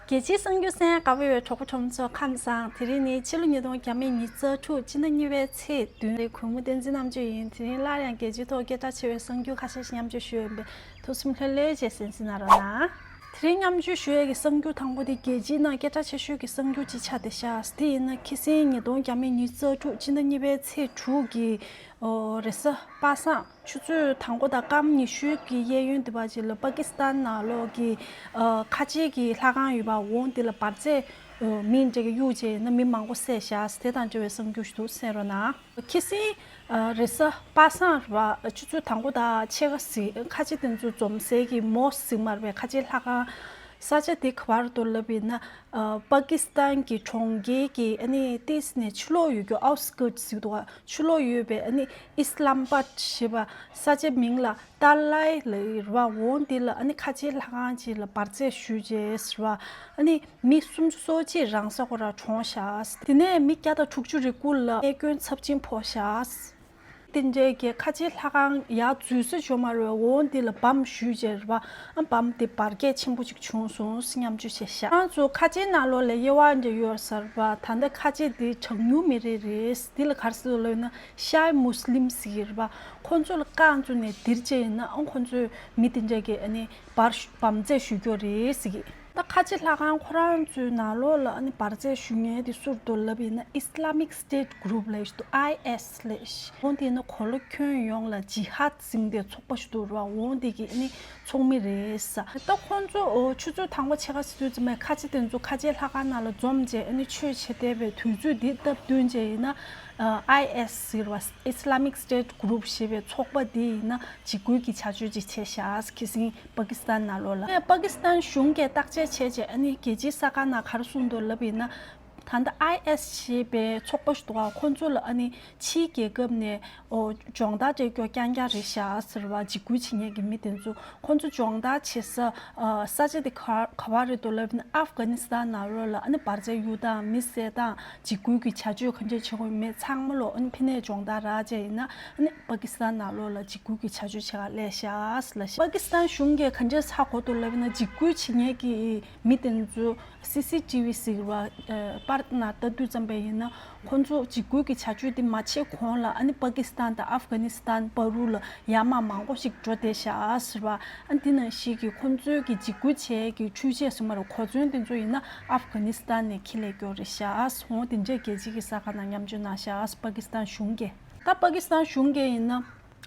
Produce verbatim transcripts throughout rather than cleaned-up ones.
རྒྱལ་སྤྱིའི་གསར་འགྱུར་གསན་ག་པར་ཡོད་གྲོགས་པོ་གྲོགས་མོ་ཚོ་ཁམས་བཟང་། དེ་རིང་ནི་ཕྱི་ལོ་ཉིས་སྟོང་ཉི་ཤུ་རྩ་དྲུག་སྤྱི་ཟླ་གཉིས་པའི་ཚེས་བདུན་རེད། གུས་མོ་བསྟན་འཛིན་རྣམ་དཔྱོད་ཡིན། དེ་རིང་སླར་ཡང་རྒྱལ་སྤྱིའི་ཐོག་སྐད་གྲགས་ཆེ་བའི་གསར་འགྱུར་ཁ་ཤས་ཤིག་མཉམ་སྤྱོད་ཞུ་ཡོད་པས་ཐུགས་སེམས་ལྷོད་ལྷོད་བྱས་གསན་གཟིགས་གནང་རོགས་གནང་། དེ་རིང་མཉམ་སྤྱོད་ཞུ་ཡས་ཀྱི་གསར་འགྱུར་དང་པོ་དེ་རྒྱལ་སྤྱིའི་ནང་སྐད་གྲགས་ཆེ་ཤོས་ཀྱི་གསར་འགྱུར་ཅིག་ཆགས་བསྡད་ཤག་དེ་ཡིན་ན་ཁི་སིང་ཉིས་སྟོང་ཉི་ཤུ་རྩ་དྲུག་སྤྱི་ཟླ་གཉིས་པའི་ཚེས་དྲུག་གི་རེས་གཟའ་པ་སངས་ཆུ་ཚོད་དང་པོ་དང་སྐར་མ་ཉི་ཤུ་གི་གཡས་གཡོན་དེ་བར་ཅིག་ལ་པ་ཀི་སི་ཐན་ནང་ལོགས་ཀྱི་ཁ་ཆེ་གི་ལྷ་ཁང་ཡོད་པ་འོ་དེ་ལ་འབར་རྫས་མི་འདྲ་གི་གཡུགས་བྱས་ཡིན་ན་མི་མང་པོ་བསད་ཤག་དེ་དང་འབྲེལ་བའི་གསར་འགྱུར་ཞིག་འདུག་གསན་རོགས་གནང་། ཁི་སིང་རེས་གཟའ་པ་སངས་རེད་པ། ཆུ་ཚོད་དང་པོ་དང་ཕྱེད་ཀ་ཟིག་ཁ་ཆེ་དེ་ཚོ་འཛོམས་སའི་གི་མོ་སི་ཀི་ཟིག་མ་རེད་པས། ཁ་ཆེ་ལྷ་ཁང་། ས་ཆ་དེ་ག་པར་འདུག་ལབ་ཡིན་ན། པ་ཀི་སི་ཐན་གྱི་གྲོང་ཁྱེར་གྱི་ཨ་ནི་ཏིས་ནས་ཕྱི་ལོགས་ཡོད་རྒྱུ་ཨའུ་སི་ཀར་ཊི་ཟེར་གྱི་འདུག་ཆུ་ལོགས་ཡོད་པའི་ཨ་ནི་ཨི་སི་ལམ་པཱད་ཞེས་པ་ས་ཆའི་མིང་ལ་ཏཱ་ལའི་ལབ་ཀྱི་རེད་པ། འོ་འདི་ལ་ཨ་ནི་ཁ་ཆེའི་ལྷ་ཁང་ཅིག་ལ་འབར་རྫས་གཞུས་བྱས་རེད་པ། ཨ་ནི་མི་སུམ་ཅུ་སོ་གཅིག་རང་ས་ཁོ་ར་གྲོངས་ཤག་དེ་ནས་མི་བརྒྱ་དང་དྲུག་ཅུ་རེ་དགུ་ལ་རྨས་སྐྱོན་ཚབས་ཆེན་ཕོག་ཤག་དེ་འདྲའི་གི་ཁ་ཆེའི་ལྷ་ཁང་ཡར་འཛུལ་ས་ཅིག་མ་རེད་པ། འོ་འདི་ལ་བམ་གཞུས་བྱས་རེད་པ། ཨ་བམ་དེ་འབར་གས་ཆེན་པོ་ཅིག་བྱུང་སོང་སྙམ་བཅོས་བྱས་ཤག་ང་ཚོ་ཁ་ཆེའི་ནང་ལོགས་ལ་དབྱེ་བ་འདྲ་ཡོད་ས་རེད་པ། ད་ལྟ་ཁ་ཆེ་དེ་གྲངས་ཉུང་མི་རིགས་རེད། འདི་ལ་ག་རེ་ཟེར་དགོས་ལབ་ན་ཤ་ཡི་མུ་སི་ལིམ་ཟེར་གྱི་རེད་པ། ཁོ་ཚོ་ལ་རྐང་བཙུགས་ནས་དེར་བྱས་ཡིན་ན་ཨ་ཁོ་ཚོས་མི་དེ་འདྲ་གི་ཨ་ནི་འབར་བམ་རྫས་གཞུ་རྒྱུ་རེད་ཟེར་གྱི། ད་ཁ་ཆེ་ལྷ་ཁང་ཁོ་རང་ཚོའི་ནང་ལོགས་ལ་ཨ་ནི་འབར་རྫས་གཞུ་མཁན་དེ་སུ་རེད་འདུག་ལབ་ཡིན་ན་Islamic State Group་ལབ་ཞིག་འདུག་ཨའི་ཨེས་ལབ་ཞིག་འོ་དེ་ནི་གོ་ལ་ཁྱོན་ཡོངས་ལ་ཇི་ཧཱད་ཟེར་མཁན་ཚོགས་པ་ཞིག་འདུག་རེད་པ། འོ་དེ་གི་ཨ་ནི་ཚོགས་མི་རེད་ཟེར། ད་ཁོང་ཚོ་འོ་ཆུ་ཚོད་དང་པོ་ཕྱེད་ཀ་ཟེར་དུས་ཙམ་པ་ཁ་ཆེ་དེ་ཚོ་ཁ་ཆེ་ལྷ་ཁང་ནང་ལ་འཛོམས་བྱས་ཨ་ནི་ཆོས་བྱེད་བསྡད་པའི་དུས་ཚོད་འདི་སྟབས་བསྟུན་བྱས་ཡིན་ན་ཨའི་ཨེས་ཟེར་བ་Islamic State Group་ཞེས་པའི་ཚོགས་པ་འདི་ཡིན་ན་འཇིགས་སྐུལ་གྱི་བྱ་སྤྱོད་ཅིག་བྱས་ཤག་ཁི་སིང་པ་ཀི་སི་ཐན་ནང་ལོགས་ལ། པ་ཀི་སི་ཐན་གཞུང་གིས་བརྟག་དཔྱད་བྱས་རྗེས་ཨ་ནི་རྒྱལ་སྤྱིའི་གསར་ཁང་ནང་ག་རེ་གསུངས་འདུག་ལབ་ཡིན་ན། ད་ལྟ་ཨའི་ཨེས་ཞེས་པའི་ཚོགས་པ་ཞིག་འདུག་ག་ཁོ་ཚོ་ལ་ཨ་ནི་ཕྱིའི་རྒྱལ་ཁབ་ནས་ཨོ་སྦྱོང་བརྡར་སྤྲད་རྒྱུ་རྐྱང་རྐྱང་རེད་ཤག་ཟེར་བ། འཇིགས་སྐུལ་བྱེད་མཁན་གྱི་མི་དེ་ཚོ་ཁོ་ཚོ་སྦྱོང་བརྡར་བྱེད་ས་ཨ་ས་ཆ་དེ་ག་ག་པར་རེད་འདུག་ལབ་ན་ཨབ་གྷ་ནི་སི་ཐན་ནང་ལོགས་ལ་ཨ་ནི་འབར་རྫས་གཡུག་སྟངས་མི་བསད་སྟངས་འཇིགས་སྐུལ་གྱི་བྱ་སྤྱོད་ག་འདྲ་བྱེད་དགོས་མེད་ཚང་མ་ལོ་ཨ་ནི་ཕ་ནས་སྦྱོང་བརྡར་རག་བྱས་ཡིན་ན་ཨ་ནི་པ་ཀི་སི་ཐན་ནང་ལོགས་ལ་འཇིགས་སྐུལ་གྱི་བྱ་སྤྱོད་བྱེད་ག་སླེབས་ཤག་ལབ་ཤག་པ་ཀི་སི་ཐན་གཞུང་གིས་ག་འདྲས་ཧ་གོ་འདུག་ལབ་ན་འཇིགས་སྐུལ་བྱེད་མཁན་གྱི་མི་དེ་ཚོ་སི་སི་ཊི་བི་ཟེར་བ་པར་ནང་ལྟ་དུས་ཙམ་པ་ཡིན་ན་ཁོང་ཚོ་འཇིགས་སྐུལ་གྱི་བྱ་སྤྱོད་དེ་མ་བྱེད་གོང་ལ་ཨ་ནི་པ་ཀི་སི་ཐན་དང་ཨབ་གྷ་ནི་སི་ཐན་བར་དུ་ལ་ཡར་མར་མང་པོ་ཞིག་འགྲོ་བསྡད་ཤག་ཟེར་བ། ཨ་ནི་དེ་ནང་བཞིན་གྱི་ཁོང་ཚོའི་གི་འཇིགས་སྐུལ་བྱེད་ཀྱི་འཕྲུལ་ཆས་ཟེར་མ་རེད། གོ་མཚོན་དེ་ཚོ་ཡིན་ན་ཨབ་གྷ་ནི་སི་ཐན་ནས་འཁྱེར་སླེབས་རྒྱུ་རེད་ཤག་འོ་དེ་འདྲས་རྒྱལ་སྤྱི་གི་གསར་ཁང་ནང་མཉམ་སྤྱོད་གནང་ཤག་པ་ཀི་སི་ཐན་གཞུང་གིས། ད་པ་ཀི་སི་ཐན་གཞུང་གིས་ཡིན་ན།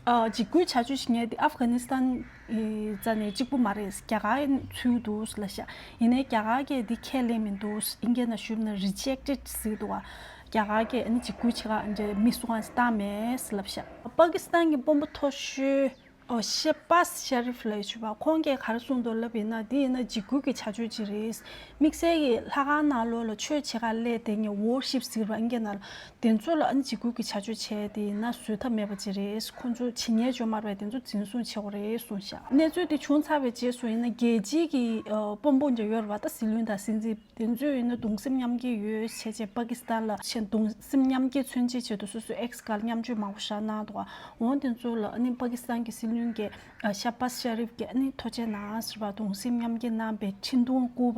ཨ་འཇིགས་སྐུལ་བྱ་སྤྱོད་བྱེད་མཁན་དེ་ཨབ་གྷ་ནི་སི་ཐན་ཨི་རྩ་ནས་གཅིག་པུ་མ་རེད། རྒྱ་གར་ཚུད་འདུག་ལབ་ཤག་ཡིན་ནའི་རྒྱ་གར་གྱིས་འདི་ཁས་ལེན་མི་འདུག་ཨིན་སྐད་ནང་ཞུས་ན་རི་ཇེག་ཊེཌ་ཟེར་འདུག་ག་རྒྱ་གར་གྱིས་ཨ་ནི་འཇིགས་སྐུལ་བྱེད་ག་འདྲའི་མི་སུ་གང་བཏང་མེད་ལབ་ཤག་པ་ཀི་སི་ཐན་གྱི་དཔོན་པོ་མཐོ་ཤོས་ཨོ་ཤེ་བྷ་ཟ་ཤ་རིབ་ལབ་ཡོད་པ། ཁོང་གིས་ག་རེ་གསུངས་འདུག་ལབ་ཡིན་ན་འདི་ཡིན་ན་འཇིགས་སྐུལ་གྱི་བྱ་སྤྱོད་ཅིག་རེད། དམིགས་བསལ་གྱི་ལྷ་ཁང་ནང་ལོགས་ལ་ཆོས་བྱེད་ག་སླེབས་བསྡད་མཁན་ཝོར་ཤིབ་ཟེར་བ་ཨིན་སྐད་ནང་ལ། དེ་ཚོ་ལ་ཨ་ནི་འཇིགས་སྐུལ་གྱི་བྱ་སྤྱོད་བྱས་ཏེ་ཡིན་ན་བཟོད་ཐབས་མེད་པ་ཅིག་རེད། ཁོང་ཚོ་ཇི་སྙེད་བཅོས་མར་བས་དེ་ཚོ་འཛིན་བཟུང་བྱེད་དགོས་རེད་གསུངས་ཤག་གནས་ཚུལ་དེ་བྱུང་ཚར་བའི་རྗེས་སུ་ཡིན་ན་རྒྱལ་སྤྱིའི་གི་དཔོན་པོ་འདྲ་ཡོད་རེད་པ། ད་སྲིད་བློན་དང་སྲིད་འཛིན་དེ་ཚོས་ཡིན་ན་གདུང་སེམས་མཉམ་སྐྱེད་ཡོད་བྱས་རྗེས་པ་ཀི་སི་ཐན་ལ་ཆེད་གདུང་སེམས་མཉམ་སྐྱེད་མཚོན་བྱེད་ཆེད་དུ་སོ་སོའི་ཨེག་སི་སྒང་ལ་མཉམ་སྤྱོད་མང་པོ་བཞག་གནང་འདུག་འོ་དེ་ཚོ་ལ་ཨ་ནི་པ་ཀི་སི་ཐན་གྱི་སྲིད་བློན་གྱིས་ཤ་བྷ་ཟ་ཤ་རིབ་ཀྱིས་ཨ་ནི་ཐུགས་རྗེ་གནང་ཟེར་བ། གདུང་སེམས་མཉམ་སྐྱེད་གནང་བའི་འཕྲིན་ཐུང་བསྐུར་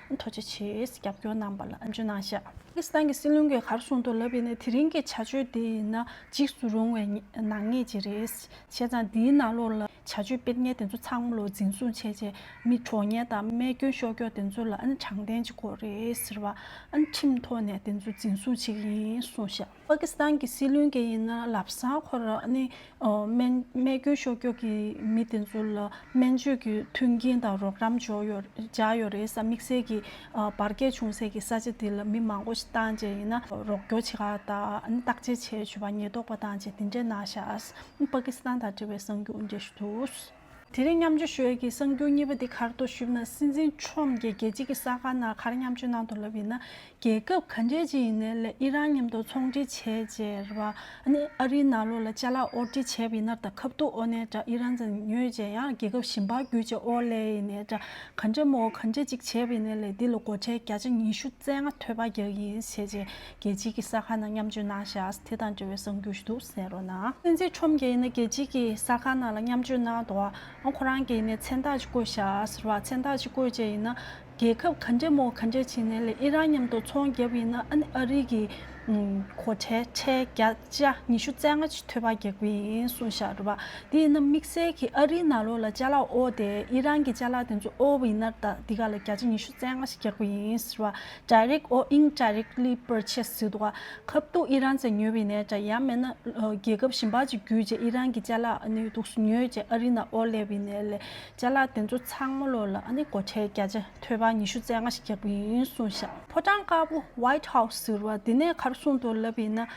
བ། ཐུགས་རྗེ་ཆེ་ཟེར་རྒྱབ་སྐྱོར་གནང་བ་ལ་ཨ་ནི་བཅོས་གནང་ཤག་པ་ཀི་སི་ཐན་གྱི་སྲིད་བློན་གྱིས་ག་རེ་གསུངས་འདུག་ལབ་ཡིན་ན་དེ་རིང་གི་བྱ་སྤྱོད་དེ་ཡིན་ན་འཇིགས་སུ་རུང་བའི་ནག་ཉེས་ཅིག་རེད། བྱས་ཙང་འདིའི་ནང་ལོགས་ལ་བྱ་སྤྱོད་སྤེལ་མཁན་དེ་ཚོ་ཚང་མ་ལོ་འཛིན་བཟུང་བྱས་རྗེས་མི་གྲོངས་མཁན་དང་རྨས་སྐྱོན་ཤོར་མཁན་དེ་ཚོ་ལ་ཨ་ནི་དྲང་བདེན་ཅིག་དགོས་རེད་ཟེར་བ། ཨ་ནི་ཁྲིམས་ཐོག་ནས་དེ་ཚོ་འཛིན་བཟུང་བྱེད་ཀྱི་ཡིན་གསུངས་ཤག་པ་ཀི་སི་ཐན་གྱི་སྲིད་བློན་གྱིས་ཡིན་ན་ལམ་སང་ཁོ་རང་ཨ་ནི་ཨོ་རྨས་རྨས་སྐྱོན་ཤོར་མཁན་གྱི་མི་དེ་ཚོ་ལ་སྨན་བཅོས་ཀྱི་མཐུན་རྐྱེན་དང་རོགས་རམ་འབྱོར་ཡོད་འབྱར་ཡོད་རེད་ཟེར། དམིགས་བསལ་གྱི་ཨ་འབར་གས་བྱུང་སའི་གི་ས་ཆ་དེ་ལ་མི་མང་པོ་ཞིག་བཏང་བྱས་ཡིན་ན་རོགས་སྐྱོར་བྱེད་ག་དང་ཨ་ནི་བརྟག་དཔྱད་བྱས་ཆོག་པ་ཉེན་རྟོག་པ་བཏང་བྱས་དེ་འདྲས་གནང་ཤག་པ་ཀི་སི་ཐན་དང་འབྲེལ་བའི་གསར་འགྱུར་འདི་འདྲས་ཞིག་འདུག་དེ་རིང་མཉམ་སྤྱོད་ཞུ་ཡས་ཀྱི་གསར་འགྱུར་གཉིས་པ་འདི་ག་རེ་འདུག་ཞུས་ན། སྲིད་འཛིན་ཁྲོམ་གྱིས་རྒྱལ་སྤྱི་གི་གསར་ཁང་ནང་ག་རེ་མཉམ་སྤྱོད་གནང་འདུག་ལབ་ཡིན་ན། རྒྱལ་ཁབ་ག་འདྲས་ཅིག་ཡིན་ནའི་ལས་ཨི་རན་མཉམ་དུ་ཚོང་འབྲེལ་བྱས་རྗེས་རེད་པ། ཨ་ནི་ཨ་རིའི་ནང་ལོགས་ལ་ཅ་ལག་དབོར་འདྲེན་བྱས་པ་ཡིན་ན་དང་ཁ་ཐུག་དབོར་ནའི་འདྲ་ཨི་རན་ཙམ་ཉོས་རྗེས་ཡང་རྒྱལ་ཁབ་གཞན་པར་བརྒྱུད་བྱས་དབོར་སླེབས་ཡིན་ནའི་འདྲ་ག་འདྲས་མོ་ག་འདྲས་ཅིག་བྱས་པ་ཡིན་ནའི་ལས་འདི་ལ་སྒོ་ཁྲལ་བརྒྱ་ཆ་ཉི་ཤུ་རྩ་ལྔ་ཐོལ་པ་རྒྱག་གི་ཡིན་ཟེར་བྱས་རྒྱལ་སྤྱིའི་གི་གསར་ཁང་ནང་མཉམ་སྤྱོད་གནང་ཤག་དེ་དང་འབྲེལ་བའི་གསར་འགྱུར་ཞིག་འདུག་གསན་རོགས་གནང་། སྲིད་འཛིན་ཁྲོམ་གྱིས་ཡིན་ན་རྒྱལ་སྤྱིའི་གི་གསར་ཁང་ནང་ལ་མཉམ་སྤྱོད་གནང་འདུག་ཨ་ཁོ་རང་གིས་ཡིན་ནའི་མཚན་རྟགས་ཅིག་བཀོད་ཤག་ཟེར་བ། མཚན་རྟགས་ཅིག་བཀོད་བྱས་ཡིན་ན། རྒྱལ་ཁབ་ག་འདྲས་མོ་ག་འདྲས་བྱས་ནས་ལས་ཨི་རན་མཉམ་དུ་ཚོང་བརྒྱབ་ཡིན་ན་ཨ་ནི་ཨ་རི་གི་ཨུམ་སྒོ་ཁྲལ་ཁྲལ་བརྒྱ་ཆ་ཉི་ཤུ་རྩ་ལྔ་ཞིག་ཐོལ་པ་རྒྱག་གི་ཡིན་གསུངས་བཞག་རེད་པ། དེ་ཡིན་ན་དམིགས་བསལ་གྱི་ཨ་རིའི་ནང་ལོགས་ལ་ཅ་ལག་དབོར་ཏེ་ཨི་རན་གྱི་ཅ་ལག་དེ་ཚོ་དབོར་བ་ཡིན་ན་ད་འདི་ག་ལ་བརྒྱ་ཆ་ཉི་ཤུ་རྩ་ལྔ་ཞིག་རྒྱག་གི་ཡིན་ཟེར་བ། Direct or indirectly purchase ཟེར་འདུག་ག་ཁབ་ཏུ་ཨི་རན་ཚོས་ཉོས་པ་ཡིན་ནའི་འདྲ། ཡང་མིན་ན་ཨ་རྒྱལ་ཁབ་གཞན་པ་ཅིག་བརྒྱུད་བྱས་ཨི་རན་གྱི་ཅ་ལག་ཨ་ནི་འདུག་སེ་ཉོས་བྱས་ཨ་རིའི་ནང་དབོར་སླེབས་པ་ཡིན་ནའི་ལས་ཅ་ལག་དེ་ཚོ་ཚང་མ་ལོགས་ལ་ཨ་ནི་སྒོ་ཁྲལ་བརྒྱ་ཆ་ཐོལ་པ་ཉི་ཤུ་རྩ་ལྔ་ཞིག་རྒྱག་གི་ཡིན་གསུངས་བཞག་ཕོ་བྲང་དཀར་པོ་White House ཟེར་བ་དེ་ནས་ག་རེ་གསུངས་འདུག་ལབ་ཡིན་ན།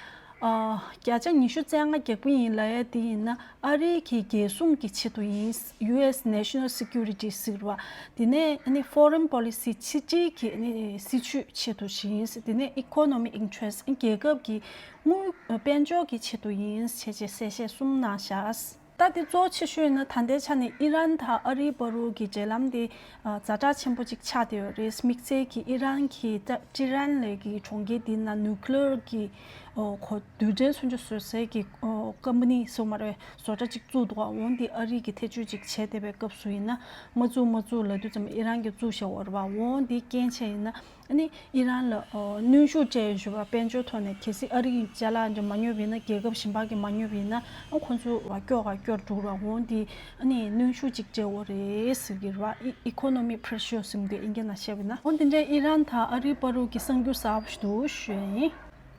ཨ་བརྒྱ་ཆ་ཉི་ཤུ་རྩ་ལྔ་རྒྱག་གི་ཡིན་ལབ་ཡ་དེ་ཡིན་ན་ཨ་རིའི་གི་རྒྱལ་སྲུང་གི་ཆེད་དུ་ཡིན། U S National Security ཟེར་བ། དེ་ནས་ཨ་ནི་Foreign Policy ཕྱི་འབྲེལ་གྱི་ཨ་ནི་སྲིད་ཇུས་ཆེད་དུ་ཡིན། དེ་ནས་Economic Interest རྒྱལ་ཁབ་ཀྱི་དངུལ་དཔལ་འབྱོར་གྱི་ཆེད་དུ་ཡིན་ཞེས་བྱས་གསལ་བཤད་གསུམ་གནང་བཞག་ད་དེ་གཙོ་ཆེ་ཤོས་ནི་ད་ལྟའི་ཆ་ནས་ཨི་རན་དང་ཨ་རིའི་བར་དུ་གི་འབྲེལ་ལམ་དེ་ཨ་ཛ་དྲག་ཆེན་པོ་ཅིག་ཆགས་བསྡད་ཡོད་རེད། དམིགས་བསལ་གྱི་ཨི་རན་གྱི་ཏ་ཊི་ཧེ་རན་ལབ་ཀྱི་གྲོང་ཁྱེར་དེ་ན་ནིའུ་ཀི་ལི་ཡར་གྱི་ཨོ་ཁོ་རྡུལ་ཕྲན་མཚོན་ཆ་བཟོ་སའི་གི་ཨོ་ཀམ་པ་ནི་ཟེར་མ་རེད། བཟོ་གྲྭ་ཅིག་བཙུགས་འདུག་འོན་ཏེ་ཨ་རི་གི་ཐེ་བྱུས་ཅིག་བྱས་བསྡད་པའི་སྐབས་སུ་ཡིན་ན་མ་བཙུགས་མ་བཙུགས་ལབ་དུས་ཙམ་ཨི་རན་གྱིས་བཙུགས་བཞག་ཡོད་རེད་པ། འོན་ཏེ་རྐྱེན་བྱས་ཡིན་ན་ཨ་ནི་ཨི་རན་ལ་ཨོ་གནོན་ཤུགས་སྤྲད་ཡོད་ཞུ་བ། དཔལ་འབྱོར་ཐོག་ནས་གལ་སྲིད་ཨ་རི་གི་ཅ་ལག་འདི་མ་ཉོས་པ་ཡིན་ན། རྒྱལ་ཁབ་གཞན་པ་གིས་མ་ཉོས་པ་ཡིན་ན་ཨ་ཁོང་ཚོ་བ་སྐྱོ་ག་སྐྱོ་འགྲོ་ར། འོན་ཏེ་ཨ་ནི་གནོན་ཤུགས་ཅིག་སྤྲད་ཡོད་རེད་ཟེར་གྱི་རེད་པ། ཨི་ཨི་ཀོ་ནོ་མི་པི་རེ་ཤར་ཟེར་དུས་ཨིན་སྐད་ནང་བཤད་པ་ཡིན་ན། འོན་ཏེ་འདྲའི་ཨི་རན་དང་ཨ་རིའི་བར་དུ་གི་གསར་འགྱུར་གསར་པ་ཞིག་འདུག་ཞུ་ཡ་ཡིན།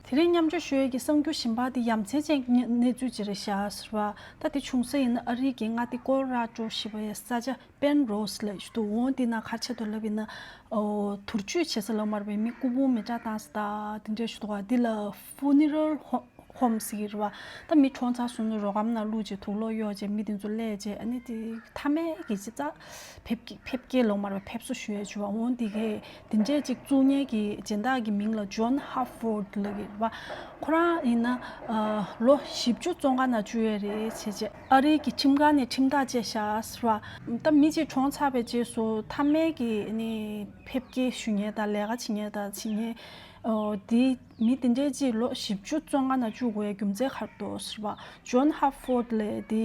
དེ་རིང་མཉམ་སྤྱོད་ཞུ་ཡས་ཀྱི་གསར་འགྱུར་གཞན་པ་དེ་ཡ་མཚན་ཅན་གྱི་གནས་ཚུལ་ཅིག་རེད་ཤག་ཟེར་བ། ད་དེ་བྱུང་ས་ཡིན་ན་ཨ་རི་གི་མངའ་སྡེ་ཀོ་ལོ་ར་ཌོ་ཞེས་པའི་ས་ཆ་པེན་རོས་ལབ་ཞིག་འདུག་འོན་ཏེ་ན་ག་རེ་བྱས་འདུག་ལབ་ཡིན་ན། ཨོ་དུར་མཆོད་བྱེད་ས་ལབ་མ་རེད་པས། མི་སྐུ་ཕུང་མེ་སྲེག་བཏང་ས་དང་དེ་འདྲ་ཞིག་འདུག་ག་འདི་ལ་ཕུ་ནེ་རལ་ཧོམ་ཟེར་གྱི་རེད་པ། ད་མི་གྲོངས་ཚར་སོང་ན་རོ་སྒམ་ནང་བླུགས་བྱས་དུག་ལོག་གཡོགས་བྱས་མི་དེ་ཚོ་བསླས་བྱས་ཨ་ནི་དེ་མཐའ་མའི་གི་ཅི་ཙག་ཕེབས་ཀྱི་ཕེབས་སྐྱེལ་ལབ་མ་རེད་པས། ཕེབས་བསུ་ཞུ་ཡས་བྱས་པ། འོན་ཏེ་གི་དེ་འདྲས་ཅིག་བཙུགས་མཁན་གྱི་སྦྱིན་བདག་གི་མིང་ལ་ཇོན་ཧ་ཧྥོར་ཌི་ལབ་ཀྱི་རེད་པ། ཁོ་རང་ཡིན་ན་ཨ་ལོ་བཞི་བཅུ་བཙོན་ཁང་ནང་བཅུག་ཡས་རེད་བྱས་བྱས། ཨ་རིའི་གི་ཁྲིམས་ཁང་ནས་ཁྲིམས་ཐག་བཅད་བཞག་ཟེར་བ། ད་མི་གཅིག་གྲོངས་ཚར་བའི་རྗེས་སུ་མཐའ་མའི་གི་ནི་ཕེབས་སྐྱེལ་ཞུ་མཁན་དང་ལས་ཀ་བྱེད་མཁན་དང་བྱེད་མཁན་ཨོ་དེ་མི་དེ་འདྲས་ཅིག་ལོ་བཞི་བཅུ་བཙོན་ཁང་ནང་བཅུག་དགོས་ཡ་རྒྱུ་མཚན་ག་རེ་འདུག་ཟེར་བ། ཇོན་ཧ་ཧྥོར་ཌི་ལབ་དེ་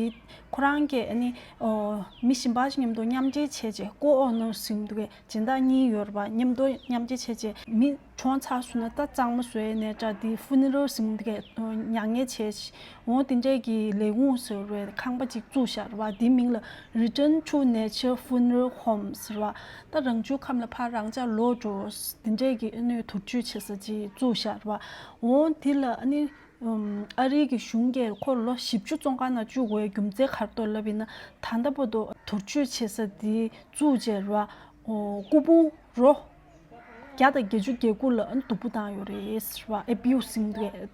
ཁོ་རང་གིས་ནི་ཨོ་མི་གཞན་པ་ཞིག་མཉམ་དུ་མཉམ་འབྲེལ་བྱས་བྱས་ཀོ་ཨོ་ནར་ཟེར་གྱི་འདུག་གས། སྦྱིན་བདག་གཉིས་ཡོད་རེད་པ། མཉམ་དུ་མཉམ་འབྲེལ་བྱས་བྱས་མི་གྲོངས་ཚར་སོང་ན་ད་གཙང་མ་བཟོ་ཡས་ནས་འདྲ་དེ་ཕུ་ནེ་རལ་ཟེར་གྱི་འདུག་གས། མྱ་ངན་བྱས་འོ་དེ་འདྲས་ཀྱི་ལས་ཁུངས་ཟེར་བའི་ཁང་པ་ཅིག་བཙུགས་བཞག་རེད་པ། དེའི་མིང་ལ་Return to Nature Funeral Home ཟེར་བ། ད་རང་བྱུང་ཁམས་ལ་ཕར་རང་ཅག་ལོག་འགྲོ། དེ་འདྲས་ཀྱི་ཨ་ནི་དུར་མཆོད་བྱེད་ས་ཅིག་བཙུགས་བཞག་རེད་པ། འོ་དེ་ལ་ཨ་ནི་ཨམ་ཨ་རིའི་གི་གཞུང་གིས་ཁོ་ལོ་བཞི་བཅུ་བཙོན་ཁང་ནང་བཅུག་དགོས་རྒྱུ་མཚན་ག་རེ་འདུག་ལབ་ཡིན་ན། ད་ལྟ་བར་དུ་དུར་མཆོད་བྱེད་ས་དེ་བཙུགས་བྱས་རེད་པ། ཨོ་སྐུ་ཕུང་རོ་བརྒྱ་དང་བརྒྱད་ཅུ་གྱ་དགུ་ལ་ཨ་ནི་སྡུག་པོ་བཏང་ཡོད་རེད་ཟེར་བ། ཨེ་བིའུ་སི་ཟེར་གྱི་འདུག་གས།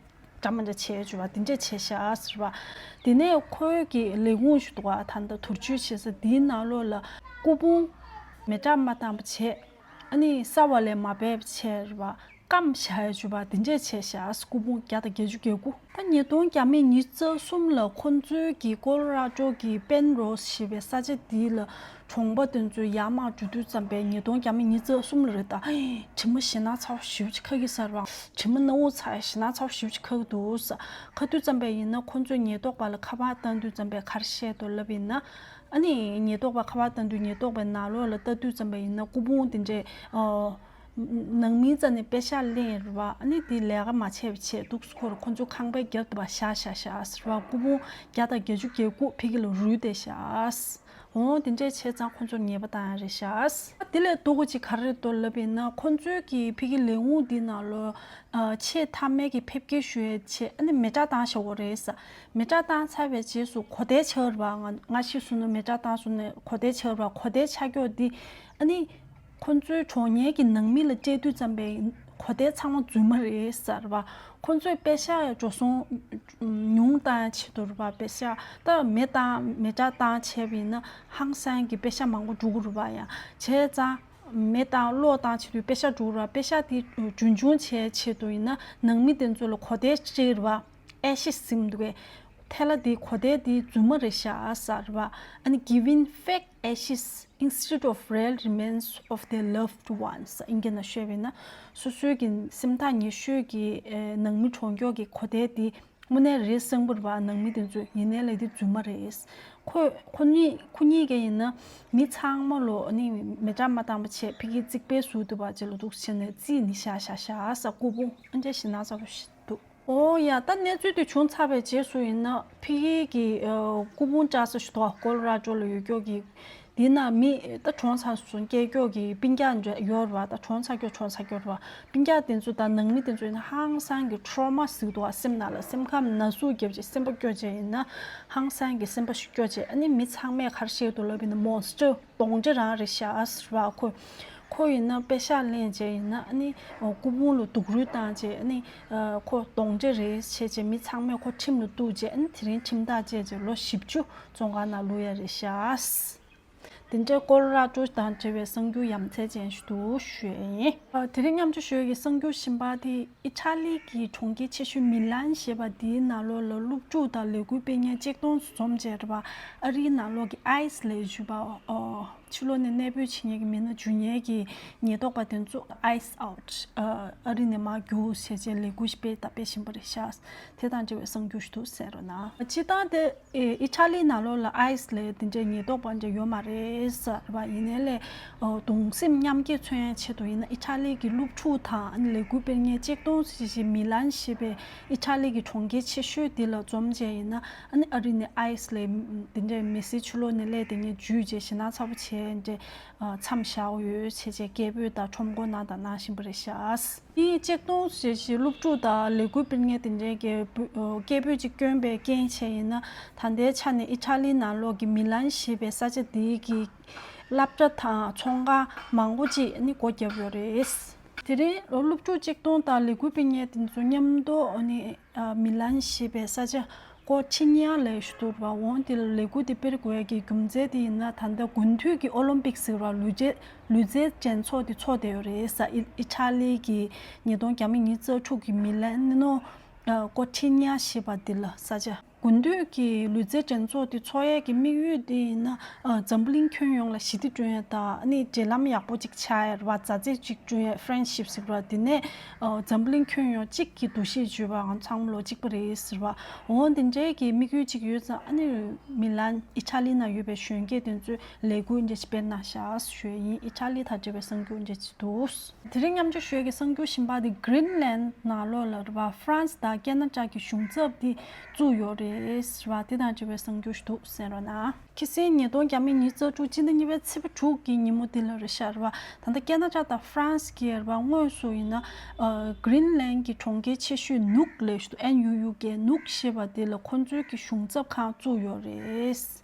འདྲ་མི་འདྲ་བྱས་བྱས་པ་དེ་འདྲས་བྱས་བཞག་ཟེར་བ། དེ་ནས་ཁོའི་གི་ལས་ཁུངས་ཞིག་འདུག་ག་ད་ལྟ་དུར་མཆོད་བྱེད་ས་དེའི་ནང་ལོགས་ལ་སྐུ་ཕུང་མེ་སྲེག་མ་བཏང་པ་བྱས། ཨ་ནི་ས་འོག་ལ་མ་སྦས་པ་བྱས་རེད་པ། སྐམ་བཞག་ཡས་བྱས་པ་དེ་འདྲས་བྱས་བཞག་སྐུ་ཕུང་བརྒྱ་དང་བརྒྱད་ཅུ་གྱ་དགུ། ད་ཉིས་སྟོང་བརྒྱ་མེད་ཉི་ཤུ་རྩ་གསུམ་ལ་ཁོང་ཚོའི་གི་ཀོ་ལོ་ར་ཌོ་གི་པེན་རོས་ཞེས་པའི་ས་ཆ་དེ་ལ་གྲོང་པ་དེ་ཚོས་ཡར་མར་འགྲོ་དུས་ཙམ་པས། ཉིས་སྟོང་བརྒྱ་མེད་ཉི་ཤུ་རྩ་གསུམ་ལ་རེད་ད། དྲི་མ་ཞེ་ན་ཚ་བ་ཞེ་པོ་ཅིག་ཁ་གི་ཟེར་བ། དྲི་མ་སྣ་བོ་ཚ་ཞེ་ན་ཚ་བ་ཞེ་པོ་ཅིག་ཁ་གི་འདུག་ཟེར། ཁ་དུས་ཙམ་པས་ཡིན་ན་ཁོང་ཚོས་ཉེན་རྟོག་པ་ལ་ཁ་པར་བཏང་དུས་ཙམ་པས་ག་རེ་བཤད་འདུག་ལབ་ཡིན་ན། ཨ་ནི་ཉེན་རྟོག་པ་ཁ་པར་བཏང་དུས་ཉེན་རྟོག་པའི་ནང་ལོགས་ལ་ལྟ་དུས་ཙམ་པ་ཡིན་ན་སྐུ་ཕུང་དེ་འདྲས་ཨ་ནང་མིའི་རྩ་ནས་པེ་ཤག་ལེན་རེད་པ། ཨ་ནི་དེ་ལས་ཀ་མ་བྱས་པ་བྱས་འདུག་སྐོར་ཁོ་ཚོ་ཁང་པའི་རྒྱབ་ཏུ་བཞག་བཞག་བཞག་ཟེར་བ། སྐུ་ཕུང་བརྒྱ་དང་བརྒྱད་ཅུ་གྱ་དགུ་ཕ་གི་ལ་རུལ་བསྡད་བཞག་འོ་དེ་འདྲས་བྱས་ཙང་ཁོ་ཚོར་ཉེས་པ་བཏང་ཡ་རེད་བཞག་དེ་ལས་སྡུག་པོ་ཅིག་ག་རེ་རེད་འདུག་ལབ་ཡིན་ན། ཁོ་ཚོའི་གི་ཕ་གི་ལས་ཁུངས་འདི་ནང་ལོགས་ཨ་ཆེས་མཐའ་མའི་གི་ཕེབས་སྐྱེལ་ཞུ་ཡའི་ཆེད་ཨ་ནི་མེ་སྲེག་བཏང་བཞག་ཡོད་རེད་ཟེར། མེ་སྲེག་བཏང་ཚར་བའི་རྗེས་སུ་གོ་དེ་ཆགས་རེད་པ། ང་ང་ཤི་སོང་ན་མེ་སྲེག་བཏང་སོང་ན་གོ་དེ་ཆགས་རེད་པ། གོ་དེ་ཆགས་ཀྱོག་འདི་ཨ་ནི་ཁོ་ཚོའི་གྲོང་ཉལ་གྱི་ནང་མི་ལ་སྤྲད་དུས་ཙམ་པའི་གོ་དེ་ཚང་མ་རྫུན་མ་རེད་ཟེར་བ། ཁོ་ཚོས་པེ་ཤག་འགྲོ་སོང་ཉུང་བཏང་ཆེད་དུ་རེད་པ། པེ་ཤག་ད་མེ་བཏང་མེ་སྲེག་བཏང་བྱས་པ་ཡིན་ན་ཧང་སང་གི་པེ་ཤག་མང་པོ་འགྲོ་གི་རེད་པ། ཡང་བྱས་ཙང་མེ་བཏང་གློག་བཏང་བྱེད་དུས་པེ་ཤག་འགྲོ་གི་རེད་པ། པེ་ཤག་དེ་རྒྱུན་འཁྱོངས་བྱས་ཆེད་དུ་ཡིན་ན་ནང་མི་དེ་ཚོ་ལ་གོ་དེ་སྤྲད་རེད་པ། ཨེ་ཤི་ཟེར་གྱི་འདུག་གས། ཐལ་བ་དེ་གོ་དེ་དེ་རྫུན་མ་རེད་ཤག་ཟེར་བ། ཨ་ནི་giving fake ashes instead of real remains of their loved ones ཨིན་སྐད་ནང་ཤོད་པ་ཡིན་ན། སོ་སོའི་གི་སེམས་ཐག་ཉེ་ཤོས་ཀྱི་ཨེ་ནང་མི་གྲོངས་ཀྱོག་གི་གོ་དེ་དེ་ དངོས་གནས་རེད་གསོན་པོ་རེད་པ། ནང་མི་དེ་ཚོ་ཡིན་ནའི་ལས་དེ་རྫུན་མ་རེད། ཁོ་ཁོ་གཉིས་ཁོ་གཉིས་ཀ་ཡིན་ན་མི་ཚང་མ་ལོ་ཨ་ནི་མེ་སྲེག་མ་བཏང་པ་བྱས་ཕ་གིའི་རྩིག་པའི་ཟུར་དུ་བ་བྱས་ལོ་འདུག་བྱས་ནས་རྩིས་ནི་བཞག་བཞག་བཞག་ས་སྐུ་ཕུང་ཨ་འདྲ་ཞིག་ན་ཚ་པོ་ཞིག་འདུག་ཨོ་ཡ། ད་གནས་ཚུལ་དེ་བྱུང་ཚར་བའི་རྗེས་སུ་ཡིན་ན་ཕ་གི་གི་ཨ་སྐུ་ཕུང་བཀྲ་ས་ཞིག་འདུག་ཀོ་ལོ་ར་ཌོ་ལ་ཡོད་སྐྱོ་གི་དེ་ན་མི་ད་གྲོངས་ཚར་སོང་སྐྱེས་སྐྱོ་གི་སྤུན་ཀྱག་འདྲ་ཡོད་རེད་བ། ད་གྲོངས་ཚར་སྐྱོ་གྲོངས་ཚར་སྐྱོ་རེད་བ། སྤུན་ཀྱག་དེ་ཚོ་ད་ནང་མི་དེ་ཚོ་ཡིན་ན་ཧང་སང་གི་ཊོ་རོ་མ་ཟིག་འདུག་བ། སེམས་ནང་ལ་སེམས་ཁམས་ན་ཟུག་བརྒྱབ་བྱས་སེམས་པ་སྐྱོ་བྱས་ཡིན་ན་ཧང་སང་གི་སེམས་པ་ཞིག་སྐྱོ་བྱས། ཨ་ནི་མི་ཚང་མས་ག་རེ་བཤད་འདུག་ལབ་ཡིན་ན་མོན་སི་ཊར། གདོན་འདྲེ་རང་རེད་ཤག་ཟེར་བ། ཁོ་ཁོ་ཡིན་ན་པེ་ཤག་ལེན་བྱས་ཡིན་ན་ཨ་ནི་སྐུ་ཕུང་ལ་དུག་རུལ་བཏང་བྱས་ཨ་ནི་ཁོ་གདོན་འདྲེ་རེད་བྱས་བྱས་མི་ཚང་མས་ཁོ་ཁྲིམས་ལ་གཏུགས་བྱས། ཨ་ནི་དེ་རིང་ཁྲིམས་ཐག་བཅད་བྱས་ལོ་བཞི་བཅུ་བཙོན་ཁང་ནང་བླུག་ཡ་རེད་ཤག་དེ་འདྲའི་ཀོ་ལོ་ར་ཌོ་དང་འབྲེལ་བའི་གསར་འགྱུར་ཡ་མཚན་ཅན་ཞིག་འདུག་ཞུ་ཡ་ཡིན། དེ་རིང་མཉམ་སྤྱོད་ཞུ་ཡ་གི་གསར་འགྱུར་གཞན་པ་དེ་ཨི་ཊ་ལི་གི་གྲོང་ཁྱེར་ཆེ་ཤོས་མི་ལན་ཞེས་པ་དེའི་ནང་ལོགས་ལ་སློབ་ཕྲུག་དང་ལས་འགུལ་སྤེལ་མཁན་ཆིག་སྟོང་ཙམ་བྱས་རེད་པ། ཨ་རིའི་ནང་ལོགས་ཀྱི་ཨའི་སི་ལབ་ཡ་ཞུ་བ། ཕྱི་ལོགས་ནས་གནས་སྤོས་བྱེད་མཁན་གྱི་མི་སྣ་འཇུ་མཁན་གྱི་ཉེན་རྟོག་པ་དེ་ཚོ་ཨའི་སི་ཨའུཊ། ཨ་རི་ནས་མར་རྒྱུགས་བྱས་བྱས་ལས་འགུལ་སྤེལ་ད་སྤེལ་བཞིན་པ་རེད་ཤག་དེ་དང་འབྲེལ་བའི་གསར་འགྱུར་ཞིག་འདུག་གསན་རོགས་གནང་། སྤྱིར་བཏང་དེ། ཨི་ཊ་ལི་ནང་ལོགས་ལ་ཨའི་སི་ལབ་དེ་འདྲའི་ཉེན་རྟོག་པ་འདྲ་ཡོད་མ་རེད་ཟེར་བ་ཡིན་ནའི་ལས། གདུང་སེམས་མཉམ་སྐྱེད་མཚོན་ཡ་ཆེད་དུ་ཡིན་ན་ཨི་ཊ་ལི་གི་སློབ་ཕྲུག་དང་ལས་འགུལ་སྤེལ་མཁན་ཆིག་སྟོང་ཞིག་མི་ལན་ཞེས་པའི་ཨི་ཊ་ལི་གི་གྲོང་ཁྱེར་ཆེ་ཤོས་དེ་ལ་འཛོམས་བྱས་ཡིན་ན་ཨ་ནི་ཨ་རི་ནས་ཨའི་སི་ལབ་དེ་འདྲའི་མི་སེར་ཕྱི་ལོགས་ནས་སླེབས་དེ་ངས་འཇུས་བྱས་ཞེད་སྣང་ཚ་པོ་བྱས་འདྲ་མཚམས་བཞག་ཡོད་བྱས་བྱས་སྐད་འབོད་དང་ཁྲོམ་སྐོར་གནང་དང་གནང་བཞིན་པ་རེད་ཤག་དེ་ཆིག་སྟོང་ཞེ་བཞི་སློབ་ཕྲུག་དང་ལས་འགུལ་སྤེལ་མཁན་དེ་འདྲའི་སྐད་འབོད་སྐད་འབོད་ཅིག་བསྐྱོན་པའི་རྐྱེན་བྱས་ཡིན་ན་ད་ལྟའི་ཆ་ནས་ཨི་ཊ་ལི་ནང་ལོགས་ཀྱི་མི་ལན་ཞེས་པའི་ས་ཆ་དེའི་གི་སློབ་གྲྭ་དང་ཚོང་ཁང་མང་པོ་ཅིག་ནི་སྒོ་བརྒྱབ་ཡོད་རེད། དེ་རིང་སློབ་ཕྲུག་ཆིག་སྟོང་དང་ལས་འགུལ་སྤེལ་མཁན་དེ་ཚོ་མཉམ་དུ་ནི་མི་ལན་ཞེས་པའི་ས་ཆ་སྒོ་ཕྱེ་ཉེ་ལས་ཞུ་དུར་བ་འོང་དེ་ལ་ལས་འགུལ་དེ་སྤེལ་དགོས་ཡ་གི་རྒྱུ་མཚན་དེ་ཡིན་ན་ད་ལྟ་དགུན་དུས་ཀྱི་ཨོ་ལིམ་པིག་ཟེར་བ་ལུས་རྩལ་ལུས་རྩལ་འགྲན་ཚོགས་དེ་ཚོགས་བསྡད་ཡོད་རེད་ས། ཨི་ཨི་ཊ་ལི་གི་ཉིས་སྟོང་ཉི་ཤུ་གི་ས་ཁྲུག་གི་མི་ལན་ནོ་ཀོ་ཐི་ཉ་ཞེས་པ་འདི་ལ་ས་ཆ། དགུན་དུས་ཀྱི་ལུས་རྩལ་འགྲན་ཚོགས་དེ་ཚོགས་ཡས་ཀྱི་དམིགས་ཡུལ་དེ་ཡིན་ན་འཛམ་བུ་གླིང་ཁྱོན་ཡོངས་ལ་ཞི་བདེ་བསྐྲུན་ཡས་དང་ནི་འབྲེལ་ལམ་ཡག་པོ་ཅིག་ཆགས་ཡས་རེད་བ། མཛའ་བརྩེ་ཅིག་བསྐྲུན་ཡས་ཧྥི་རེན་ཤིབ་ཟེར་བ་དེ་ནས་འཛམ་བུ་གླིང་ཁྱོན་ཡོངས་གཅིག་གི་འདུ་ཤེས་བརྗོད་པའང་ཚང་མ་ལོ་གཅིག་པ་རེད་ཟེར་བ། འོ་འདི་འདྲའི་གི་དམིགས་ཡུལ་ཅིག་ཡོད་ཙང་ཨ་ནི་མི་ལན་ཨི་ཊ་ལི་ནང་ཡོད་པའི་གཞོན་སྐྱེས་དེ་ཚོས་ལས་འགུལ་འདི་འདྲ་ཞིག་སྤེལ་གནང་ཤག་ཞུ་ཡས་ཡིན། ཨི་ཊ་ལི་དང་འབྲེལ་བའི་གསར་འགྱུར་འདི་འདྲ་ཞིག་འདུག་དེ་རིང་མཉམ་སྤྱོད་ཞུ་ཡས་ཀྱི་གསར་འགྱུར་གཞན་པ་དེ་གྷི་རིན་ལན་ནང་ལོགས་ལ་རེད་བ། ཧྥ་རན་སི་དང་ཁེ་ན་ཌ་གི་གཞུང་ཚབ་དེ་བཙུགས་ཡོད་རེད་ཟེར་བ་དེ་དང་འབྲེལ་བའི་གསར་འགྱུར་ཞིག་འདུག་གསན་རོགས་གནང་། ཁ་སང་ཉིས་སྟོང་ཉི་ཤུ་ཉི་ཤུ་རྩ་དྲུག་སྤྱི་ཟླ་གཉིས་པའི་ཚེས་པ་དྲུག་གི་ཉིན་མོ་དེ་ལ་རེད་ཤག་རེད་བ། ད་ལྟ་ཁེ་ན་ཌ་དང་ཧྥ་རན་སི་གི་རེད་བ་དངོས་སུ་ཡིན་ན་གྷི་རིན་ལན་གྱི་གྲོང་ཁྱེར་ཆེ་ཤོས་ནུག་ལབ་ཞིག་འདུག་ཨེན་ཡུ་ཡུ་ཀེ་ནུག་ཞེས་པ་དེ་ལ་ཁོང་ཚོའི་གི་གཞུང་ཚབ་ཁང་བཙུགས་ཡོད་རེད།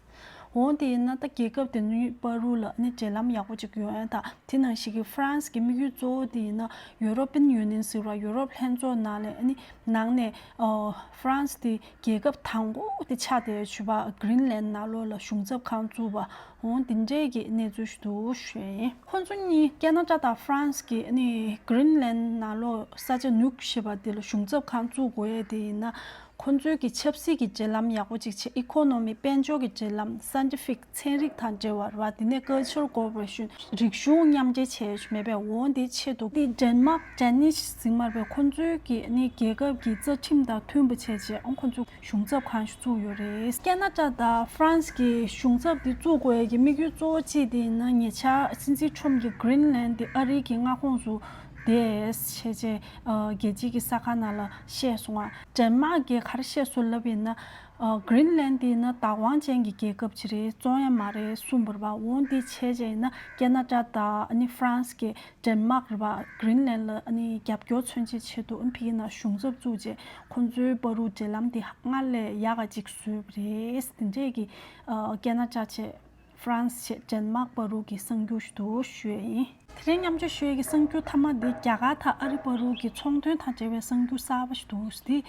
འོ་དེ་ཡིན་ན་ད་རྒྱལ་ཁབ་དེ་གཉིས་བར་དུ་ལ་ནི་འབྲེལ་ལམ་ཡག་པོ་ཅིག་ཡོང་ཡ་དང་དེ་ནང་བཞིན་གྱི་ཧྥ་རན་སི་གི་དམིགས་ཡུལ་གཙོ་བོ་དེ་ཡིན་ན་ཡུ་རོ་པིན་ཡུ་ནི་ཡན་ཟེར་བ་ཡུ་རོབ་ལྷན་ཚོགས་ནང་ལ་ནི་ནང་ནས་ཧྥ་རན་སི་དེ་རྒྱལ་ཁབ་དང་པོ་དེ་ཆགས་བསྡད་ཡོད་ཞུ་བ། གྷི་རིན་ལན་ནང་ལོགས་ལ་གཞུང་ཚབ་ཁང་བཙུགས་པ་འོ་དེ་འདྲས་ཀྱི་གནས་ཚུལ་ཞིག་འདུག་ཞུ་ཡ་ཡིན། ཁོང་ཚོ་གཉིས་ཁེ་ན་ཌ་དང་ཧྥ་རན་སི་གི་ནི་གྷི་རིན་ལན་ནང་ལོགས་ས་ཆ་ནུག་ཞེས་པ་དེ་ལ་གཞུང་ཚབ་ཁང་བཙུགས་དགོས་ཡ་དེ་ཡིན་ན། ཁོང་ཚོའི་གི་ཆབ་སྲིད་ཀྱི་འབྲེལ་ལམ་ཡག་པོ་ཅིག་བྱས། ཨི་ཁོ་ནོ་མི་དཔལ་འབྱོར་གྱི་འབྲེལ་ལམ། སའེན་ཊི་ཕིག་ཚན་རིག་དང་འབྲེལ་བ་རེད་བ། དེ་ནས་ཀལ་ཆར་ཀོ་པོ་རེ་ཤོན་རིག་གཞུང་མཉམ་འབྲེལ་བྱས་མེད་པས། འོ་འདི་ཆེད་དུ་འདི་ཌེན་མག་ཌེ་ནིཤ་ཟེར་མ་རེད་པས། ཁོང་ཚོའི་གི་ནི་རྒྱལ་ཁབ་ཀྱི་རྩ་ཁྲིམས་དང་མཐུན་པ་བྱས་རྗེས་ཨང་ཁོང་ཚོ་གཞུང་ཚབ་ཁང་ཞིག་བཙུགས་ཡོད་རེད། ཁེ་ན་ཌ་དང་ཧྥ་རན་སི་གི་གཞུང་ཚབ་འདི་བཙུགས་དགོས་ཡས་ཀྱི་དམིགས་ཡུལ་གཙོ་བོ་གཅིག་དེ་ཡིན་ན་ཉེ་ཆར་སྲིད་འཛིན་ཁྲོམ་གྱིས་གྷི་རིན་ལན་འདི་ཨ་རི་གི་མངའ་ཁོངས་སུ་བསྡད་བྱས་རྗེས་རྒྱལ་སྤྱིའི་གི་གསར་ཁང་ནང་ལ་བཤད་སོང་བ། ཌེན་མག་གིས་ག་རེ་བཤད་སོང་ལབ་ཡིན་ན། ཨ་གྷི་རིན་ལན་དེ་ཡིན་ན་བདག་དབང་ཅན་གྱི་རྒྱལ་ཁབ་ཅིག་རེད། བཙོང་ཡ་མ་རེད་གསུངས་པ་རེད་བ། འོ་འདི་བྱས་རྗེས་ཡིན་ན་ཁེ་ན་ཌ་དང་ཨ་ནི་ཧྥ་རན་སི་གི་ཌེན་མག་རེད་བ། གྷི་རིན་ལན་ལ་ཨ་ནི་རྒྱབ་སྐྱོར་མཚོན་ཆེད་ཆེད་དུ་ཨ་ཕི་ཡི་ན་གཞུང་ཚབ་བཙུགས་རྗེས་ཁོང་ཚོའི་བར་དུ་འབྲེལ་ལམ་དེ་སྔར་ལས་ཡག་ག་ཅིག་བཟོས་པ་རེད། དེ་འདྲས་ཀྱི་ཨ་ཁེ་ན་ཌ་བྱས། ཧྥ་རན་སི་བྱས་ཌེན་མག་བར་དུ་གི་གསར་འགྱུར་ཞིག་འདུག་ཞུ་ཡས་ཡིན། དེ་རིང་མཉམ་སྤྱོད་ཞུ་ཡས་ཀྱི་གསར་འགྱུར་མཐའ་མ་འདི་རྒྱ་གར་དང་ཨ་རི་བར་དུ་གི་ཚོང་དོན་དང་འབྲེལ་བའི་གསར་འགྱུར་གསར་པ་ཞིག་འདུག་འདི་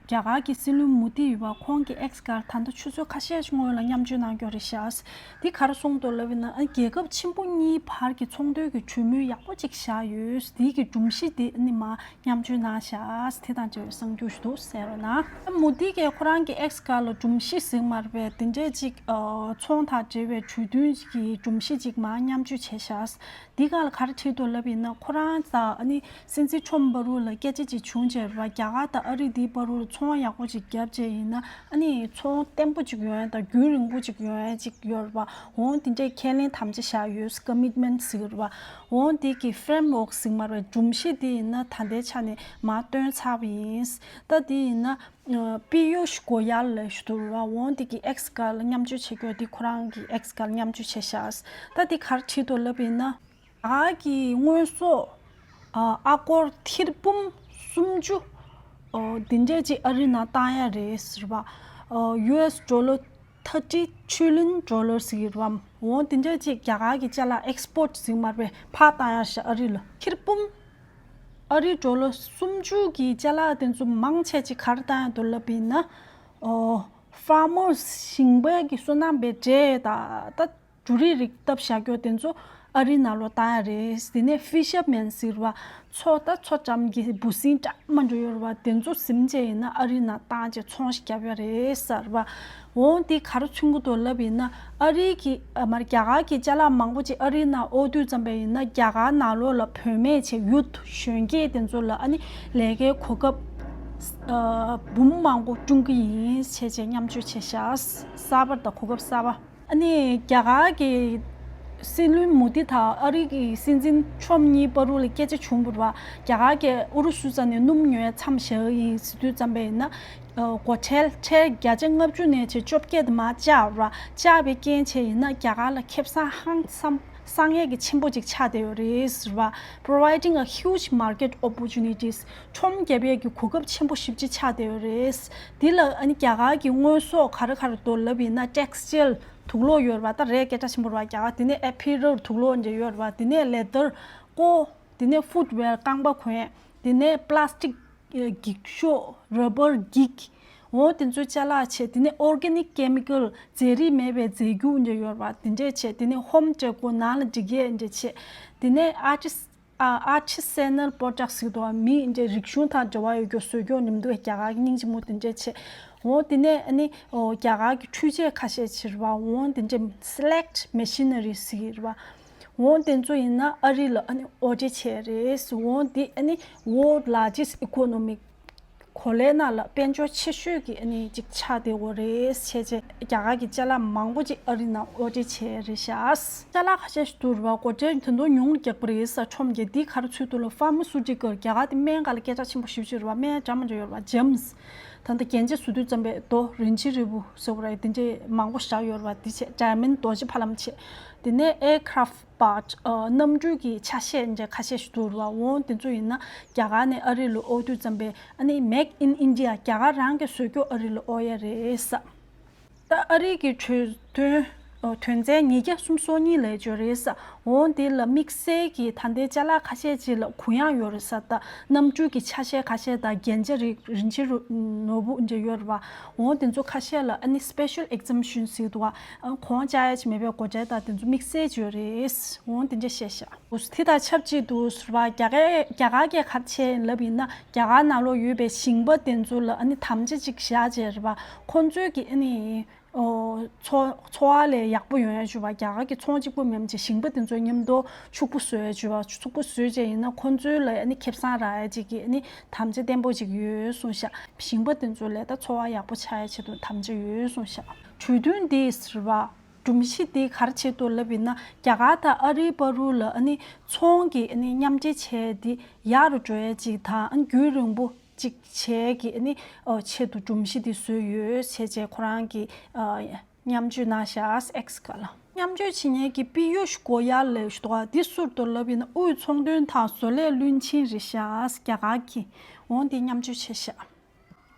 རྒྱ་གར་གྱི་སྲིད་བློན་མོ་དི་ཡོད་པ་ཁོང་གི་ཨེག་སི་སྒང་ལ་ད་ལྟ་ཆུ་ཚོད་ཁ་ཤས་ཤིག་སྔོན་ལ་མཉམ་སྤྱོད་གནང་སྐྱོར་རེད་ཤག་འདི་ག་རེ་གསུངས་འདུག་ལབ་ཡིན་ན་ཨ་རྒྱལ་ཁབ་ཆེན་པོ་གཉིས་བར་གྱི་ཚོང་དོན་གྱི་གྲོས་མོལ་ཡག་པོ་ཅིག་བཞག་ཡོད། འདི་གི་སྒྲོམ་གཞི་འདི་ཨ་ནི་མ། མཉམ་སྤྱོད་གནང་ཤག་དེ་དང་འབྲེལ་བའི་གསར་འགྱུར་ཞིག་འདུག་གསན་རོགས་གནང་། མོ་དི་གིས་ཁོ་རང་གི་ཨེག་སི་སྒང་ལ་སྒྲོམ་གཞི་ཟེར་མ་རེད་པས། དེ་འདྲས་ཅིག་ཨ་ཚོང་དང་འབྲེལ་བའི་གྲོས་མཐུན་གྱི་སྒྲོམ་གཞི་ཅིག་མར་མཉམ་སྤྱོད་བྱས་ཤག་འདི་སྒང་ལ་ག་རེ་བྲིས་འདུག་ལབ་ཡིན་ན་ཁོ་རང་དང་ཨ་ནི་སྲིད་འཛིན་ཁྲོམ་བར་དུ་ལ་སྐད་ཆ་ཅིག་བྱུང་རྗེས་རེད་བ། རྒྱ་གར་དང་ཨ་རི་འདིའི་བར་དུ་ ཚོང་ཡག་པོ་ཅིག་བརྒྱབ་བྱས་ཡིན་ན་ཨ་ནི་ཚོང་བརྟན་པོ་ཅིག་ཡོང་ཡ་དང་རྒྱུན་རིང་པོ་ཅིག་ཡོང་ཡ་ཅིག་ཡོད་རེད་པ། འོ་དེ་འདྲའི་ཁས་ལེན་དམ་བཅའ་བཞག་ཡོད། ཀོ་མིཊ་མེན་ཊི་ཟེར་གྱི་རེད་པ། འོ་དེ་གི་ཧྥེ་རེམ་ཝོག་ཟེར་གྱི་མ་རེད། སྒྲོམ་གཞི་དེ་ཡིན་ན་ད་ལྟའི་ཆ་ནས་མར་བཏོན་ཚར་བ་ཡིན། ད་དེ་ཡིན་ན་པི་ཡུཤ་གོ་ཡལ་ལབ་ཞིག་འདུག་ར། འོ་དེ་གི་ཨེགས་སྒང་ལ་མཉམ་སྤྱོད་བྱེད་རྒྱུ་དེ་ཁོ་རང་གི་ཨེགས་སྒང་ལ་མཉམ་སྤྱོད་བྱས་ཤག་ད་དེ་ག་རེ་བྲིས་འདུག་ལབ་ཡིན་ན། རྒྱ་གར་གྱི་དངོས་ཟོག་ཨ་ཨ་སྒོར་ཐེར་འབུམ་སུམ་ཅུ་འདི་འདྲས་ཅིག་ཨ་རི་ནང་བཏང་ཡ་རེད་ཟེར་བ། ཡུ་ཨེས་ཌོ་ལར་ཐར་ཊི་ཊི་རི་ལི་ཡོན་ཌོ་ལར་ཟེར་གྱི་རེད་བ། འོ་དེ་འདྲས་ཅིག་རྒྱ་གར་གྱི་ཅ་ལག་ཨེགས་པོར་ཊི་ཟེར་གྱི་མ་རེད་པས། ཕར་བཏང་ཡ་ཞིག་ཨ་རི་ལ་ཐེར་འབུམ། ཨ་རིའི་ཌོ་ལར་སུམ་ཅུ་གི་ཅ་ལག་དེ་ཚོ་མང་ཆེ་ཅིག་ག་རེ་བཏང་ཡ་འདུག་ལབ་ཡིན་ན། ཨོ། ཕར་མར་སི་ཞིང་པའི་གི་སོ་ནམ་པའི་འབྲས་དང་ད་འབྲུ་རིགས་རིགས་བཏབ་བཞག་རྒྱུ་དེ་ཚོ་ཨ་རིའི་ནང་ལོགས་བཏང་ཡ་རེད། དེ་ནས་ཕི་ཤར་མེན་ཟེར་བ་མཚོ་ད་མཚོ་འགྲམ་གྱི་འབུ་སྲིན་འདྲ་མི་འདྲ་ཡོད་རེད་བ། དེ་ཚོ་ཟིན་བྱས་ཡིན་ན་ཨ་རིའི་ནང་བཏང་བྱས་ཚོང་ཞིག་བརྒྱབ་ཡ་རེད་ཟེར་བ། འོ་འདི་ག་རེ་མཚོན་གྱི་འདུག་ལབ་ཡིན་ན། ཨ་རི་གི་ཨ་མར་རྒྱ་གར་གྱི་ཅ་ལག་མང་པོ་ཅིག་ཨ་རིའི་ནང་དབོར་དུས་ཙམ་པ་ཡིན་ན་རྒྱ་གར་ནང་ལོགས་ལ་བུད་མེད་བྱས་ཡུལ་གཞོན་སྐྱེས་དེ་ཚོ་ལ་ཨ་ནི་ལས་ཀའི་གོ་སྐབས་ཨ་འབུམ་མང་པོ་བསྐྲུན་གྱི་ཡིན་བྱས་བྱས་མཉམ་སྤྱོད་བྱས་ཤག་གསར་པ་དང་གོ་སྐབས་གསར་པ། ཨ་ནི་རྒྱ་གར་གྱི་སྲིད་བློན་མོ་དི་དང་ཨ་རི་གི་སྲིད་འཛིན་ཁྲོམ་གཉིས་བར་ལ་སྐད་ཆ་བྱུང་བ་རེད་བ། རྒྱ་གར་གྱིས་ཨུ་རུ་སུ་རྩ་ནས་སྣུམ་ཉོ་ཡ་མཚམས་བཞག་གི་ཡིན་ཟེར་དུས་ཙམ་པ་ཡིན་ན། སྒོ་ཁྲལ་ཁྲལ་བརྒྱ་ཆ་ལྔ་བཅུ་ནས་བྱས་བཅོ་བརྒྱད་དུ་མར་བཅག་ར། བཅག་པའི་རྐྱེན་བྱས་ཡིན་ན་རྒྱ་གར་ལ་ཁེ་བཟང་ཧང་སང་སང་ཡས་ཀྱི་ཆེན་པོ་ཅིག་ཆགས་བསྡད་ཡོད་རེད་ཟེར་བ། Providing a huge market opportunities. ཁྲོམ་རྒྱབ་ཡས་ཀྱི་གོ་སྐབས་ཆེན་པོ་ཞེ་པོ་ཅིག་ཆགས་བསྡད་ཡོད་རེད། འདི་ལ་ཨ་ནི་རྒྱ་གར་གྱི་དངོས་ཟོག་ག་རེ་ག་རེ་འདུག་ལབ་ཡིན་ན་ཊེགས་ཊེལ་དུག་ལོག་ཡོད་རེད་བ། ད་རས་སྐད་གྲགས་ཆེན་པོ་རེད་བ་རྒྱ་གར། དེ་ནས་ཨེ་པི་རལ་དུག་ལོག་འདྲ་ཡོད་རེད་བ། དེ་ནས་ལེ་དར་ཀོ། དེ་ནས་ཕུཊ་ཝེར་རྐང་པ་གོན། དེ་ནས་པ་ལ་སི་ཊིག་འགྱིག་ཤོག་ར་བར་འགྱིག་འོ་དེ་ཚོའི་ཅ་ལག་བྱས། དེ་ནས་ཨོར་གེ་ནིག་ཀེ་མི་ཀལ་རྫས་རིགས་མེད་པའི་རྫས་འགྱུར་འདྲ་ཡོད་རེད་བ། དེ་འདྲས་བྱས། དེ་ནས་ཧོམ་ཌེ་ཀོར་ནང་ལ་སྒྲིག་ཡས་འདྲ་བྱས། དེ་ནས་ཨར་ཊིས་ཨ་ཨར་ཊི་སེ་ནལ་པོ་རོ་ཌག་ཊི་ཟེར་གྱི་འདུག་བ། མི་འདྲ་རིག་གཞུང་དང་འབྲེལ་བ་ཡོད་རྒྱུ་བཟོ་རྒྱུ་ནི་མི་འདུག་རྒྱ་གར་གྱི་སྙིང་རྗེ་མོ་དེ་འདྲས་བྱས། འོ་དེ་ནས་ཨ་ནི་ཨོ་རྒྱ་གར་གྱི་འཕྲུལ་ཆས་ཁ་ཤས་བྱས་རེད་བ། འོ་དེ་འདྲས་སི་ལེག་མེ་ཤི་ན་རི་ཟེར་གྱི་རེད་བ། འོ་དེ་ཚོ་ཡིན་ན་ཨ་རི་ལ་ཨ་ནི་ཨོར་ཌར་བྱས་རེད། འོ་དེ་ཨ་ནི་World Largest Economic གོ་ལའི་ནང་ལ་དཔལ་འབྱོར་ཆེ་ཤོས་ཀྱི་ཨ་ནི་ཅིག་ཆགས་བསྡད་ཡོད་རེད་བྱས་བྱས། རྒྱ་གར་གྱི་ཅ་ལག་མང་པོ་ཅིག་ཨ་རི་ནང་ཨོར་ཌར་བྱས་རེད་ཤག་ཅ་ལག་ཁ་ཤས་ཤིག་འདུག་རེད་བ། སྒོ་ཁྲལ་ད་དུང་ཉུང་རུ་རྒྱག་པ་རེད་ཟེར། ཁྲོམ་གྱི་འདི་ག་རེ་ཚུད་འདུག་ལབ། ཕར་མ་སུ་ཊི་ཀལ། རྒྱ་གར་དེ་སྨན་སྒང་ལ་སྐད་གྲགས་ཆེན་པོ་ཞེ་པོ་ཅིག་རེད་བ། སྨན་འདྲ་མི་འདྲ་ཡོད་རེད་བ། ཇེམ་སི། ད་ལྟ་རྒྱན་ཆ་བཟོ་དུས་ཙམ་པའི་རྡོ་རིན་ཆེན་རིལ་བུ་ཟེར་བ་རེད། དེ་འདྲས་མང་པོ་བཞག་ཡོད་རེད་བ། དེ་བྱས་ཌའི་མོན་ཌི་རྡོ་རྗེ་ཕ་ལམ་བྱས། དེ་ནས་ཨེར་ཀ་རཕ་ཊི་པཱར་ཊི་གནམ་གྲུ་གི་ཆ་ཤས་འདྲ་ཁ་ཤས་ཤིག་འདུག་རེད་བ། འོ་དེ་ཚོ་ཡིན་ན་རྒྱ་གར་ནས་ཨ་རི་ལ་ཨོ་དུས་ཙམ་པས་ཨ་ནི་Make in India རྒྱ་གར་རང་གིས་བཟོ་རྒྱུ་ཨ་རི་ལ་ཨོ་ཡ་རེད་ས། ད་ཨ་རི་གི་གྲོས་མཐུན་ཨོ་དོན་ཚན་ཉིས་བརྒྱ་སུམ་ཅུ་སོ་གཉིས་ལབ་ཡོད་རེད་ས། འོ་དེ་ལ་དམིགས་བསལ་གྱི་ད་ལྟའི་ཅ་ལག་ཁ་ཤས་ཅིག་ལ་གུ་ཡངས་ཡོད་རེད་ས། ད་གནམ་གྲུ་གི་ཆ་ཤས་ཁ་ཤས་དང་རྒྱན་ཆ་རིགས་རིན་ཆེན་རུ་ནོར་བུ་འདྲ་ཡོད་རེད་བ། འོ་དེ་ཚོ་ཁ་ཤས་ལ་ཨ་ནི་Special Exemption ཟེར་འདུག་བ། ཨ་གོང་བཅག་ཡ་ཅིག་མེད་པའི་སྒོ་ཁྲལ་དང་དེ་ཚོ་དམིགས་བསལ་ཅིག་ཡོད་རེད། འོ་དེ་འདྲ་བཤད་ཤག་དེ་དང་ཆབས་ཅིག་ཏུ་ཟེར་བ་རྒྱ་གར་རྒྱ་གར་གྱིས་ག་རེ་བྱས་ལབ་ཡིན་ན། རྒྱ་གར་ནང་ལོགས་ཡོད་པའི་ཞིང་པ་དེ་ཚོ་ལ་ཨ་ནི་དམ་བཅའ་ཅིག་བཞག་བྱས་རེད་བ། ཁོང་ཚོའི་གི་ཨ་ནི་ཨོ་འཚོ་འཚོ་བ་ལས་ཡག་པོ་ཡོང་ཡ་བྱས་བ། རྒྱ་གར་གྱི་ཚོང་གཅིག་པོ་མིན་བྱས་ཞིང་པ་དེ་ཚོ་མཉམ་དུ་ཕྱུག་པོ་བཟོ་ཡ་བྱས་བ། ཕྱུག་པོ་བཟོས་བྱས་ཡིན་ན་ཁོང་ཚོའི་ལ་ཨ་ནི་ཁེ་བཟང་རག་ཡ་ཅིག་གི་ཨ་ནི་དམ་བཅའ་བརྟན་པོ་ཅིག་ཡོད་གསུངས་ཤག་ཞིང་པ་དེ་ཚོ་ལ་ད་འཚོ་བ་ཡག་པོ་ཆགས་ཡ་ཆེད་དུ་དམ་བཅའ་ཡོད་གསུངས་ཤག་གྲོས་མཐུན་འདི་ཟེར་བ། སྒྲོམ་གཞི་འདི་ག་རེ་ཆེད་དུ་ལབ་ཡིན་ན། རྒྱ་གར་དང་ཨ་རིའི་བར་དུ་ལ་ཨ་ནི་ཚོང་གི་ཨ་ནི་མཉམ་འབྲེལ་བྱས་ཏེ་ཡག་རུ་འགྲོ་ཡ་ཅིག་དང་། ཨ་ནི་རྒྱུན་རིང་པོ་ཅིག་བྱས་ཀྱི་ཨ་ནི་ཨོ་ཆེད་དུ་སྒྲོམ་གཞི་འདི་བཟོས་ཡོད་བྱས་བྱས་ཁོ་རང་གིས་ཨ་མཉམ་སྤྱོད་གནང་ཤག་ཨེགས་སྒང་ལ། མཉམ་སྤྱོད་བྱེད་མཁན་གྱི་པི་ཡུཤ་གོ་ཡལ་ལབ་ཞིག་འདུག་ག་འདི་ཟུར་དུ་ལབ་ཡིན་ན་དབུས་ཚོང་དོན་དང་བཟོ་ལས་བློན་ཆེན་རེད་ཤག་རྒྱ་གར་གྱི། འོ་འདི་མཉམ་སྤྱོད་བྱས་ཤག་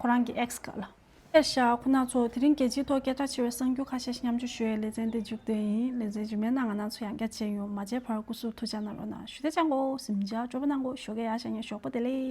ཁོ་རང་གི་ཨེགས་སྒང་ལ། ཨེ་ཤ། ཁོང་རྣམ་ཚོ་དེ་རིང་རྒྱལ་སྤྱིའི་ཐོག་སྐད་གྲགས་ཆེ་བའི་གསར་འགྱུར་ཁ་ཤས་ཤིག་མཉམ་སྤྱོད་ཞུ་ཡའི་ལེ་ཚན་འདི་མཇུག་བསྡུས་ཡིན། ལེ་ཚན་རྗེས་མའི་ནང་ང་རང་ཚོ་ཡང་བསྐྱར་མཇལ་ཡོང་། མ་མཇལ་བར་སྐུ་གཟུགས་ཐུགས་ཅག་གནང་རོགས་གནང་། ཞུ་བདེ་ཅག་གོ་ཟིམ་ཅག་སྤྲོ་པོ་གནང་གོ་ཞོགས་ཀས་ཡར་ཤ་ཉེ་ཞོགས་པ་བདེ་ལེགས།